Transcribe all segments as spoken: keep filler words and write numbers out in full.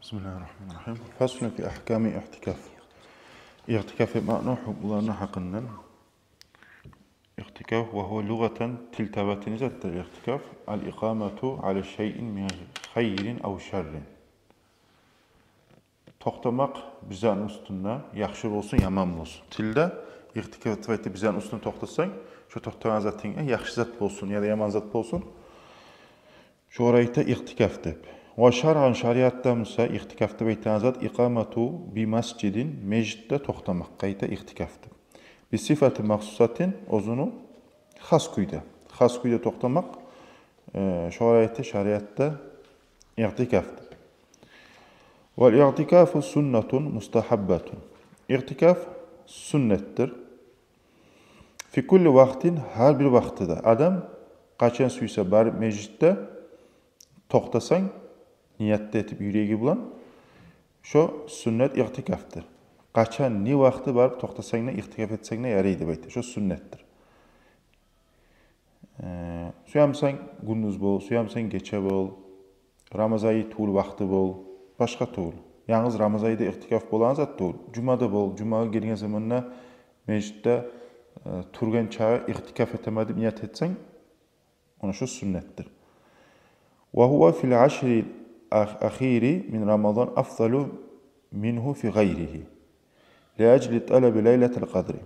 بسم الله الرحمن الرحيم. فصل في أحكام الاعتكاف. Иътикаф этмекни гьукмуларыны гьакъындан. Иътикаф, وهو لغة, тил табиатыны затдыр иътикаф, الإقامة على شيء من خير أو شر. Токътамакъ бир затны уьстюнде, яхшы болсун, яман болсун. Тилде иътикаф деп айта, бир затны уьстюнде токътасанг, шо токътагъан затынг, э, яхшы зат болсун яда яман зат болсун, шогъар айта иътикаф деп. وشرعا, шариатда буса, иътикаф деп айтагъан зат إقامة بمسجد, межитде токътамакъгъа айта иътикаф деп. بصفة مخصوصة, оьзюню хас кюйде. Хас кюйде токътамакъ, э, шогъар айта шариатда иътикаф деп. والاعتكاف سنة مستحبة. Иътикаф сюннетдир. في كل وقت, гьар бир вакътиде. Адам къачан сюйсе барып межитде токътасанг, ният да этип юреги булан, шо сюннет иътикафдыр. Къачан, не вакъти барып токътасанг да, иътикаф этсенг де ярай деп айта. Шо сюннетдир. Э, сюемисен гюндюз бол, сюемисен гече бол, рамазан ай тюгюл вакъти бол, башгъа тюгюл. Янгыз рамазан айда иътикаф болагъан зат тюгюл. Жумада бол, жумагъа гелген заманда межитде, э, тургъан чакъы иътикаф этемен деп ният этсенг, она шо сюннетдир. وهو في العشر الأخير من رمضان أفضل منه في غيره لأجل طلب ليلة القدر.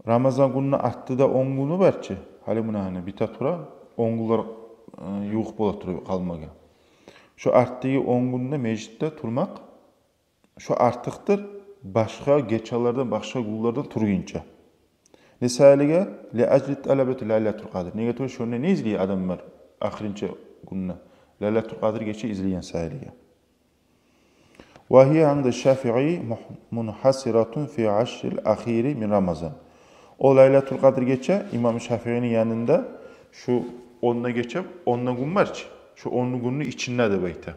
Рамазан гюнню артда да он гюню бар чы, гьали муна гьана бите тура, он гюнлер, э, ювукъ бола тура къалмагъа. Шо артдагъы он гюнде межитде турмакъ, шо артыкъдыр башгъа гечелерден, башгъа гюнлерден тургъунча. Не саялыгъа? لأجل طلب ليلة القدر. Неге тюгюл, шонда не излей адамлар ахырынчы гюнде? Лайлатул Къадр гече излейген саялыгъа. وهي عند الشافعي مح-، منحصرة في العشر الأخير من رمضان. О Лайлатул Къадр гече имам Шафиини янында шу онда гече, онда гюн бар чы, шу онну гюнню ичинде деп айта.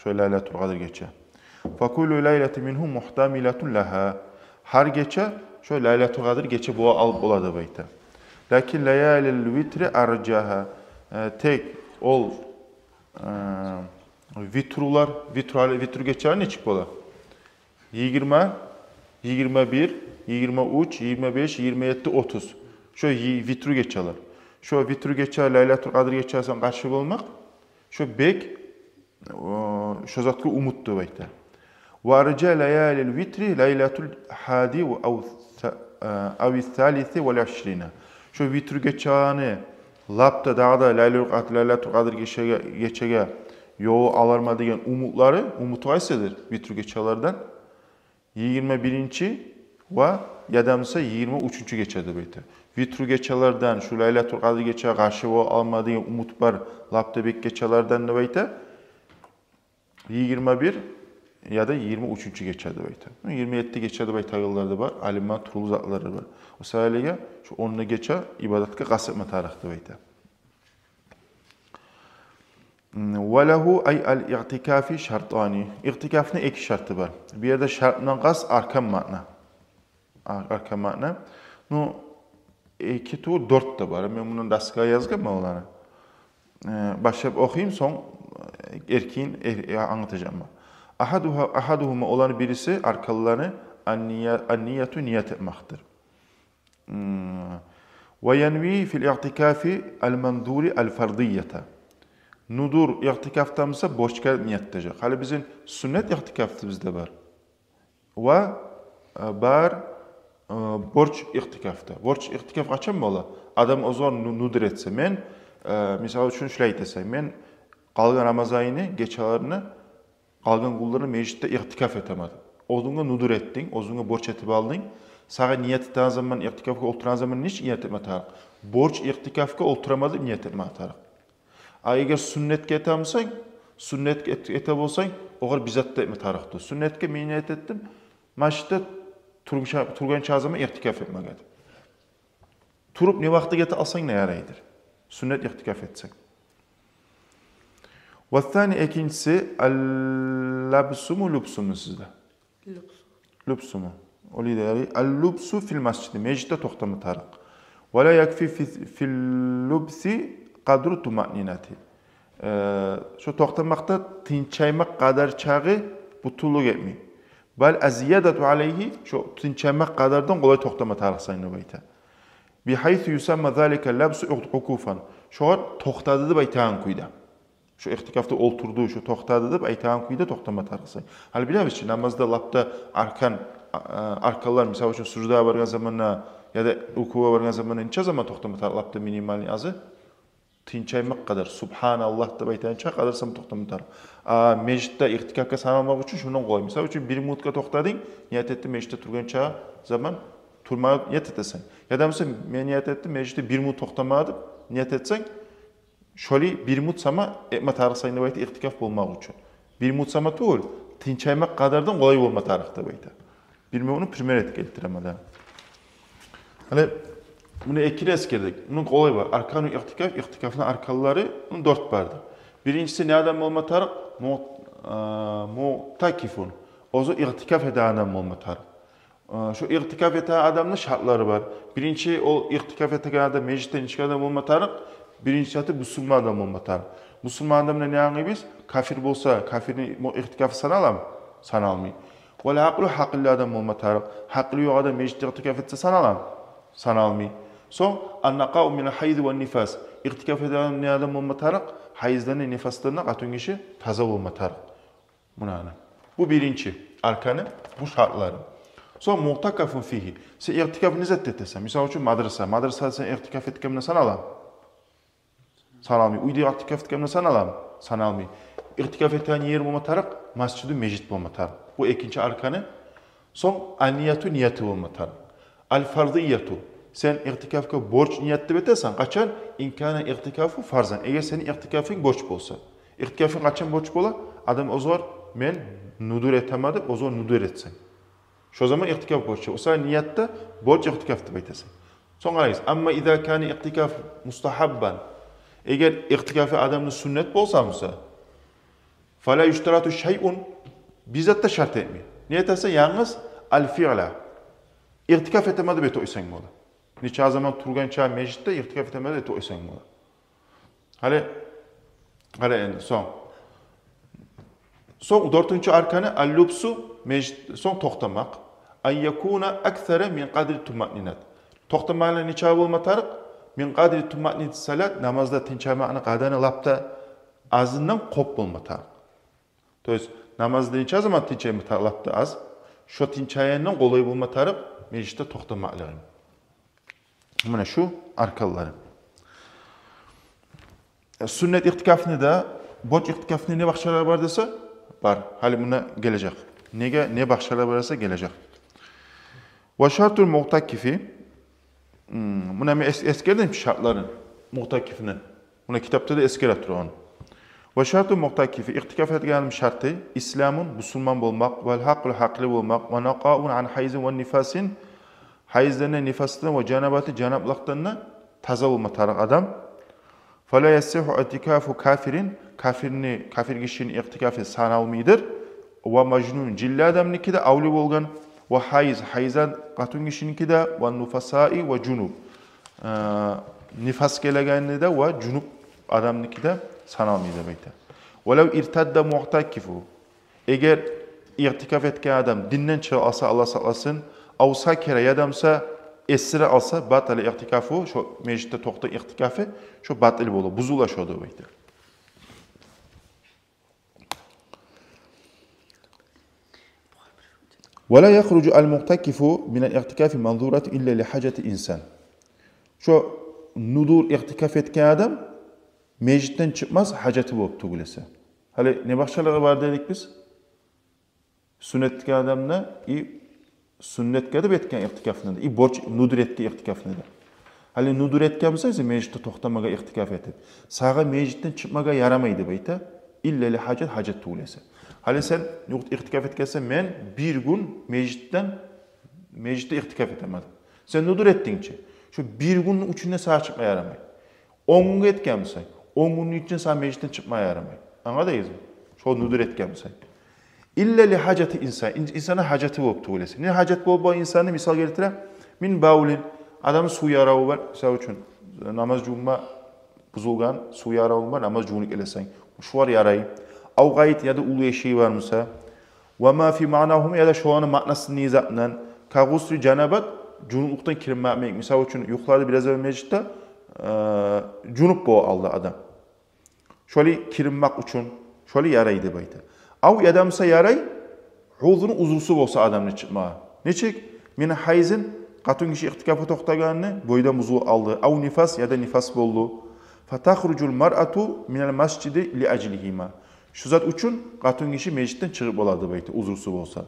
Шо Лайлатул Къадр гече. فكل ليلة منه محتملة لها. Гьар гече шо Лайлатул Къадр гече бола алып бола деп айта. لكن ليالي الوتر أرجحها. Э, тек ол, э, витрулар, витру, витру гечелер нечик бола? Йигирма, йигирма бир, йигирма уьч, йигирма беш, йигирма етти, отуз. Шо йи-, витру гечелер. Шо витру гече, Лайлатул Къадр гечесине къаршы болмакъ, шо бек, о, шо затгъа умут деп айта. وأرجح ليالي الوتر ليلة الحادي أو الث-، أو الثالث والعشرين. Шо витру гечени лап да дагъы да Лайлатул Къадр, Лайлатул Къадр гечеге, гечеге ёлугъуп аларман деген умутлары, умуту къайсыдыр? Витру гечелерден йигирма биринчи ва яда буса йигирма уьчюнчю гече деп айта. Витру гечелерден, шу Лайлатул Къадр гечеге къаршы бола алма деген умут бар, лап да бек гечелерден деп айта. Йигирма бир яда йигирма уьчюнчю гече деп айта. Ну, йигирма етти гече деп айтагъанлар да бар, алимлени тюрлю затлары бар. О саялыгъа шу онну гече ибадатгъа къаст этме тарыкъ деп айта. وله أي الاعتكاف شرطان. Иътикафны эки шарты бар. Бу ерде шарт булан къаст аркан маъна. Ар-, аркан маъна. Ну, эки тюгюл, дёрт де бар. Мен муну доскагъа язгъанман оланы. Э, башлап охуйум, сонг, э, эркин, э, э, англатажакъман. أحدها، أحدهما, оланы бириси, арканланы, النية، النية, ният этмекдир. М, وينوي في الاعتكاف المنذور الفرضية. Нузур, иътикафда буса борчгъа ният этежек. Гьали бизин сюннет иътикаф да бизде бар. Ва, э, бар, э, борч иътикаф да. Борч иътикаф къачан бола? Адам оьзю ну-, нузур этсе, мен, э, мисал учун, шулай этесен, мен къалгъан рамазан айны гечелерин, къалгъан гюнлерин межитде иътикаф этемен деп. Оьзюнге нузур этдинг, оьзюнге борч этип алдынг. Сагъа ният этеген заман, иътикафгъа олтурагъан заман нечик ният этме тарыкъ? Борч иътикафгъа олтураман деп ният этме тарыкъ. А эгер сюннетге этемисен, сюннетге эт-, эте болсанг, огъар бир зат да этме тарыкъ тюгюл. Сюннетге мен ният этдим, межитде тургъунча, тургъанча заман иътикаф этмеге деп. Туруп не вакътиде эте алсанг да ярайдыр, сюннет иътикаф этсенг. والثاني, экинчиси, اللبسم, лубсуму сизде? Лубсу. Лубсуму. Олай да ярай. اللبس في المسجد, межитде токътама тарыкъ. ولا يكفي في، في اللبس قدر الطمأنينة. Э, шо токътамакъда тынчаймакъ къадар чагъы бютюнлюк этмей. Бал аззиядату алайгьи, шо тынчаймакъ къадардан къолай токътама тарыкъсан деп айта. Бигьайсу юсамма залика лабсу укуфан. Шогъар токътады деп айтагъан кюйде. Шо иътикафда олтурду, шо токътады деп айтагъан кюйде токътама тарыкъсан. Гьали билебиз чи, намазда лап да аркан, а, а, арканлар, мисал учун, суждагъа баргъан заманда яда рукугъа баргъан заманда нече заман токътама тарыкъ, лап да минимальный азы? Тынчаймакъ къадар, субгьаналлагь деп айтагъанча къадар сама токътама тарыкъ. А межитде иътикафгъа саналмакъ учун шондан къолай. Мисал учун, бир минутгъа токътадынг, ният этдинг межитде тургъанча заман турмагъа ният этесен. Яда буса, мен ният этдим межитде бир минут токътамагъа деп ният этсенг, шолай бир минут сама этме тарыкъсан деп айта иътикаф болмакъ учун. Бир минут сама тюгюл, тынчаймакъ къадардан къолай болма тарыкъ деп айта. Бир минутну пример этип гелтиремен да. Гьали муну экини эсгердик. Муну къолай бар. Аркану иътикаф, иътикафны арканлары, муну дёрт барды. Биринчиси не адам болма тарыкъ? Му-, а, муътакифун. Оьзю иътикаф этеген адам болма тарыкъ. А, шо иътикаф этеген адамны шартлары бар. Биринчи, ол иътикаф этеген адам межитден чыкъгъан адам болма тарыкъ. Биринчи шарты бусурман адам болма тарыкъ. Бусурман адамны не англайбыз? Кафир болса, кафирни му-, иътикафы саналамы? Саналмай. Вал гьакъилу, гьакъыллы адам болма тарыкъ. Гьакъылы ёкъ адам межитде иътикаф этсе саналамы? Саналмай. Сонг, ан-накъау минал гьайзи ван нифас. Иътикаф этеген не адам болма тарыкъ? Гьайздан да, нифасдан да къатынгиши таза болма тарыкъ. Муна ана. Бу биринчи арканы, бу шартлары. Сонг муътакафун фигьи. Сен иътикаф не затда этесен? Мисал учун, мадраса. Мадрасада сен иътикаф этгенинг саналамы? Саналмай. Уьйде иътикаф этгенинг саналамы? Саналмай. Иътикаф этеген ер болма тарыкъ, масжиду, межит болма тарыкъ. Бу экинчи арканы. Сонг ан-нияту, нияты болма тарыкъ. Ал-фарзияту. Сен иътикафгъа борч ният деп этесен къачан? Ин кана иътикафу фарзан. Эгер сени иътикафынг борч болса. Иътикафынг къачан борч бола? Адам оьзюне, мен нузур этемен деп, оьзюне нузур этсенг. Шо заман иътикаф борч. О сагьат ниятда борч иътикаф деп айтасан. Сонг къарайбыз. Амма иза кана иътикаф мустагьаббан. Эгер иътикафы адамны сюннет болса буса, фала юштарату шайъун, бир зат да шарт этмей. Не этесен? Янгыз ал-фиъла. Иътикаф этемен деп этип къойсанг бола. Нече заман тургъанча межитде иътикаф этемен деп этип къойсанг бола. Гьали, гьали энди сонг. Сонг дёртюнчю арканы ал-лубсу, межит, сонг токътамакъ. Ан якуна аксара мин къадри тумаънинат. Токътамакълыгъы нече болма тарыкъ? Мин къадри тумаънинат салат, намазда тынчаймакъны къаданы лап да азындан кёп болма тарыкъ. То есть намазда нече заман тынчайма тарыкъ лап да аз, шо тынчайгъандан къолай болма тарыкъ межитде токътамакълыгъынг. Муна шу арканлары. Э, сюннет иътикафны да, борч иътикафны не башгъалары бар десе, бар. Гьали муна гележек. Неге, не башгъалары бар десе, гележек. Ва шартул муътакифи, м, муна мен эс-, эсгердим шартларын муътакифни. Муна китапда да эсгере тура ону. Ва шартул муътакифи, иътикаф этгенни шарты, исламун, бусурман болмакъ, вал гьакъилу, гьакъылы болмакъ, ва накъаун ан гьайзин ва нифасин, гьайздан да, нифасдан, ва жанабатин, жанаплыкъдан да таза болма тарыкъ адам. Фала ясиху иътикафу кафирин, кафирни, кафир гишини иътикафы саналмайдыр. Ва мажнун, жинли адамныки де, авлия болгъан, ва гьайз, гьайзан къатынгишиники де, ва нуфасаи, ва жунуб, э, нифас гелегенни де ва жунуб адамныки де саналмай деп айта. Валав иртадда муътакифу, эгер иътикаф этген адам динден чыгъып къалса, Аллагь сакъласын, ав сакара, яда буса эсирип къалса, батала иътикафу, шо межитде токътай иътикафы, шо батил бола, бузула шо деп айта. Вала яхружу ал-муътакифу минал иътикафи манзурату илла ли гьажати инсан. Шо нузур иътикаф этген адам межитден чыкъмас, гьажаты болуп тюгюл эсе. Гьали не башгъалыгъы бар дедик биз? Сюннет этген адамны, и сюннет этип этген иътикафны да, и борч, нузур этген иътикафны да. Гьали нузур этген буса, сен межитде токътамагъа иътикаф этип, сагъа межитден чыкъмагъа ярамай деп айта, илла ли гьажат, гьажат тюгюл эсе. Гьали сен иътикаф этгенсен, мен бир гюн межитден, межитде иътикаф этемен деп. Сен нузур этдинг чи. Шо бир гюнню ичинде сагъа чыкъма ярамай. Он гюнге этген бусанг, он гюнню ичинде сагъа межитден чыкъма ярамай. Англадыгъызмы? Шо нузур этген бусанг. Илла ли гьажати инсан, ин-, инсанны гьажаты болуп тюгюл эсе. Не гьажат болуп бар инсанны, мисал гелтире, мин бавлин, адамны сув яраву бар, мисал учун, намаз жувунма Бузулгъан сув яравунг бар, намаз жувунуп гелесен. Шолар ярай. Ав гъаит, яда уллу эшиги бар буса. Ва ма фи маънагьума, яда шоланы маънасы не затдан. Ка гъусли жанабат, жунуплукъдан киринмек. Мисал учун, юхлады бираз эввел межитде, э, жунуп бола къалды адам. Шолай киринмек учун, шолай ярай деп айта. Ав, яда буса ярай, узру, узрусу болса адамны чыкъмагъа. Нечик? Мин хайзин, къатынгиши иътикафгъа токътагъанны, бойдан бузулуп къалды. Ав нифас, яда нифас болду. Фатахружул маръату минал масжиди ли ажлигьима. Шу зат учун къатынгиши межитден чыгъып болады деп айта, узрусу болса.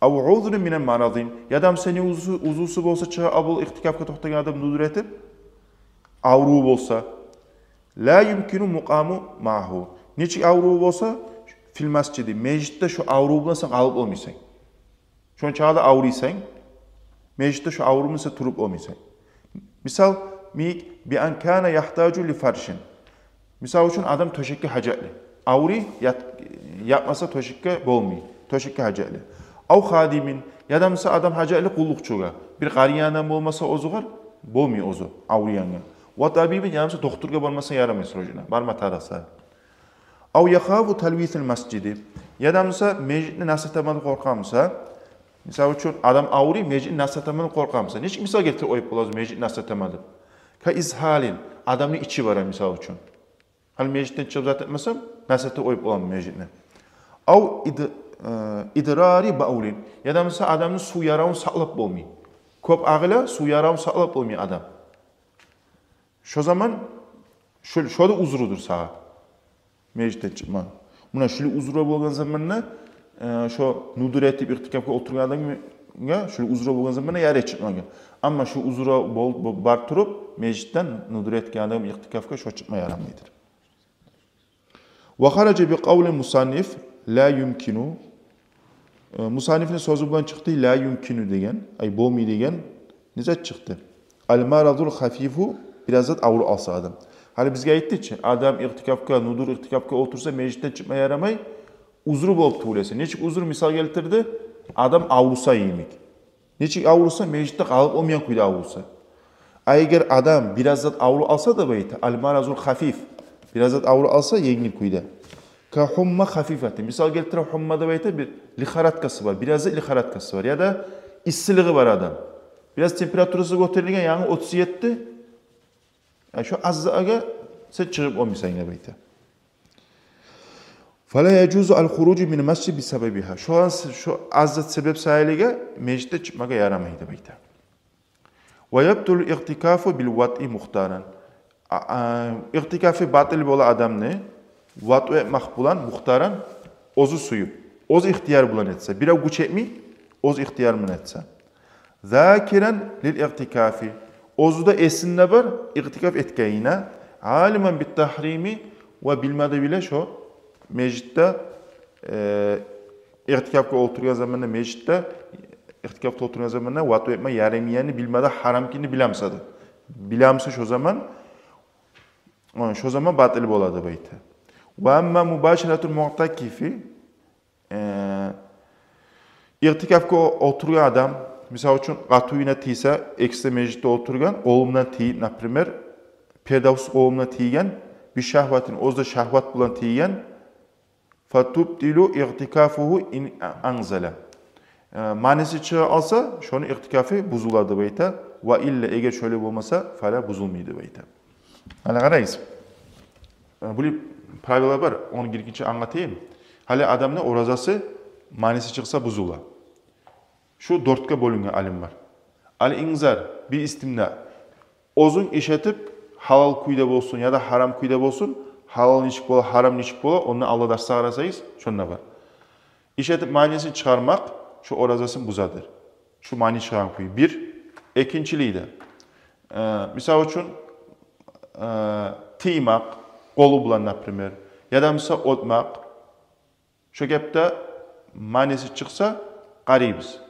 Ав узру минал марадин, яда буса не узрусу, узрусу болса чыгъа къабул иътикафгъа токътагъан адам нузур этип, аврув болса. Ла юмкину мукъаму магьу. Нечик аврув болса, фил масжиди, межитде шо аврув булан сен къалып болмайсан. Шончакъы да аврийсан, межитде шо аврув булан сен туруп болмайсан. Мисал, мик, би ан кана яхтажу ли фаршин. Мисал учун, адам тёшекге гьажатлы. Аврый, ят-, ятмаса тёшекге болмай. Тёшекге гьажатлы. Ав хадимин, яда буса адам гьажатлы къуллукъчугъа. Бир къарыйгъан адам болмаса оьзюгер, болмай оьзю аврыйгъангъа. Ва табибин, яда буса дохтургъа бармаса ярамай срочно. Барма тарыкъса. Ав яхафу талвисал масжиди. Яда буса межитни нас этемен деп къоркъа буса. Мисал учун, адам аврый, межитни нас этемен деп къоркъа буса. Нечик мисал гелтирип къоюп болабыз межитни нас этемен деп? Ка изгьалин, адамны ичи бара, мисал учун. Гьали межитден чыгъып зат этмесем, нас этип къоюп боламан межитни. Ав ид-, э, идрари баулин. Яда буса адамны сув яравун сакълап болмай. Кёп агъыла, сув яравун сакълап болмай адам. Шо заман, шо, шо да узрудур сагъа. Межитден чыкъма. Муна шулай узру болгъан заманда, э, шо нузур этип иътикафгъа олтургъан адамгъа, шулай узру болгъан заманда ярай чыкъмагъа. Амма шо узру бол-, бол-, бар туруп, межитден нузур этген адам иътикафгъа, шо чыкъма ярамайдыр. Ва хаража би къавли мусанниф ла юмкину. Э, мусаннифни сёзю булан чыкъды, ла юмкину деген, ай, болмай деген не зат чыкъды? Ал марадул хафифу, бираз зат авруп къалса адам. Гьали бизге айтды чы, адам иътикафгъа, нузур иътикафгъа олтурса, межитден чыкъма ярамай, узру болуп тюгюл эсе. Нечик узру мисал гелтирди? Адам авруса йимик. Нечик авруса, межитде къалып болмайгъан кюйде авруса. А эгер адам бираз зат авруп къалса деп айта, ал маразул хафиф, бираз зат авруп къалса енгил кюйде. Ка хумма хафифати. Мисал гелтире, хумма деп айта, бир лихорадкасы бар, бираз зат лихорадкасы бар. Яда иссилиги бар адам. Бираз температурасы гётерилген, янгы отуз етти. Э, шо аз затгъа сен чыгъып болмайсан деп айта. Фала яжузу ал хуружу мин масжид би сабабигьа. Шо аз, шо аз зат себеп саялыгъа межитден чыкъмагъа ярамай деп айта. Ва ябтулу иътикафу бил ватъи мухтаран. А, а, иътикафы батил бола адамны ватъу этмек булан мухтаран, оьзю сююп, оьз ихтияр булан этсе, бирев гюч этмей, оьз ихтияр булан этсе. Закиран лил иътикафи. Оьзю де эсинде бар иътикаф этгенине. Алиман бит тахрими, ва билме де биле шо межитде, э, иътикафгъа олтургъан заманда, межитде иътикафда олтургъан заманда ватъу этме ярамайгъанны билме де, гьарам экенни биле буса да. Биле буса шо заман, шо заман батил бола деп айта. Ва амма мубашаратул муътакифи, э, иътикафгъа олтургъан адам, мисал учун, къатынгъа тийсе, экиси де межитде олтургъан, къолу булан тийип, например, пердавсуз къолу булан тийген, би шагьватин, оьзю де шагьват булан тийген, фатубтилу иътикафугьу ин анзала. Э, маниси чыгъа къалса, шону иътикафы бузула деп айта. Ва илла, эгер шолай болмаса, фала, бузулмай деп айта. Гьали къарайыз. Э, булай правила бар, ону гиргинче англатайым. Гьали адамны оразасы маниси чыкъса бузула. Шу дёртге бёлюнген алим бар. Ал инзар, бир истимна. Оьзюнг иш этип, гьалал кюйде болсун яда гьарам кюйде болсун, гьалал нечик бола, гьарам нечик бола, онда алда дарсда къарасагъыз, шонда бар. Иш этип манисин чыгъармакъ шу оразасын бузадыр. Шу мани чыгъагъан кюй. Бир. Экинчилей де, э, мисал учун, э, тиймек къолу булан, например, яда буса оьпмек. Шо гепде маниси чыкъса, къарайбыз.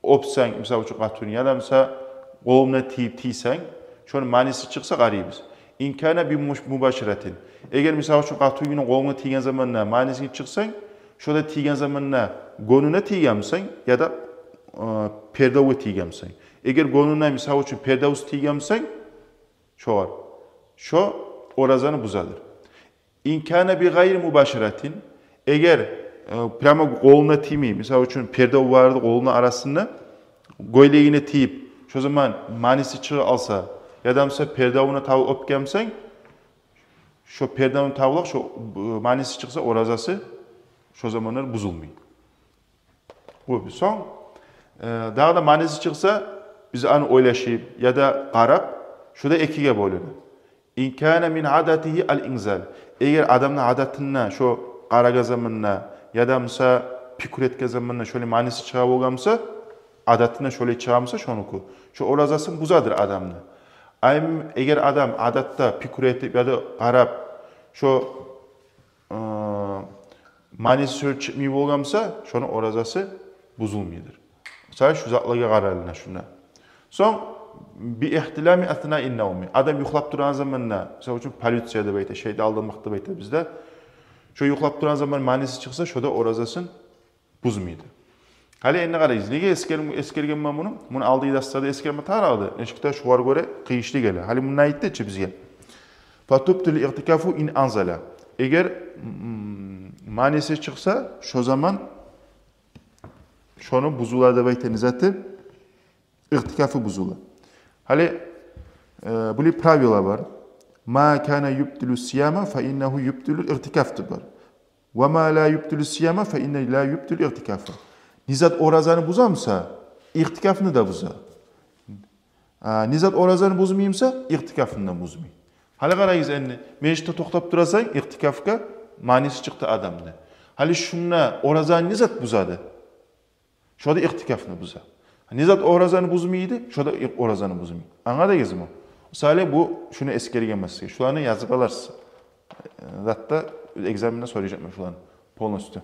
Оьпсенг, мисал учун, къатынгны, яда буса къолунга тийип тийсенг, шону маниси чыкъса, къарайбыз. Ин кана би муш-, мубашаратин. Эгер, мисал учун, къатынгны къолунга тийген заманда маниси чыкъса, шо да тийген заманда гёнюне тийгенмисен, яда, э, пердавгъа тийгенмисен. Эгер гёнюне, мисал учун, пердавсуз тийгенмисен, шогъар, шо оразаны бузадыр. Ин кана би гъайри мубашаратин, эгер, э, прямо къолуна тиймей, мисал учун, пердев бар эди къолуну арасында, гёйлегине тийип, шо заман маниси чыгъып къалса, яда буса пердевюне табып оьпген бусанг, шо пердевюне табылып, шо, э, маниси чыкъса, оразасы шо заманлар бузулмай. Бу бир. Сонг, э, дагъы да маниси чыкъса, биз аны ойлашып яда къарап, шо да экиге бёлюне. Ин кана мин адатигьи ал-инзал. Эгер адамны адатында шо къарагъан заманда яда буса пикру этген заманда шолай маниси чыгъа болгъан буса, адатында шолай чыгъа буса шонуку, шо оразасын бузадыр адамны. Ай, эгер адам адатда пикру этип яда къарап, шо э, маниси шолай чыкъмай болгъан буса, шону оразасы бузулмайдыр. Мисал, шу затлагъа къаралына шунда. Сонг, би ихтилами аснаин навми. Адам юхлап турагъан заманда, мисал учун, поллюция деп айта, шайтан алдамакъ деп айта бизде. Шо юхлап турагъан заман маниси чыкъса, шо да оразасын бузмайды. Гьали энни къарайбыз. Неге эскер-, эскерген мен муну? Муну алдагъы дарсларда эскерме тарыкъ эди. Нечик де шогъар гёре къыйынлы геле. Гьали мунда айтды чы бизге. Фатубтилу игътикафу ин анзала. Эгер, м, маниси чыкъса, шо заман шону бузула деп айтагъан заты, игътикафы бузула. Гьали, э, булай правила бар. Ма кана юбтилу сияма фа иннагьу юбтилу игътикаф деп бар. Ва ма ла юбтилу сияма фа иннагьу ла юбтилу игътикафа. Не зат оразаны буза буса, игътикафны да буза. А, не зат оразаны бузмай буса, игътикафны да бузмай. Гьали къарайгъыз энни, межитде токътап турасан, игътикафгъа, маниси чыкъды адамны. Гьали шунда оразаны не зат бузады? Шо да игътикафны буза. Не зат оразаны бузмайды, шо да и-, оразаны бузмай. Англадыгъызмы? Мисалы, бу шуну эскерген мен сизге. Шуланы язып аларсыз. Э, затда экзаменде сорайжакъ мен шуланы полностью.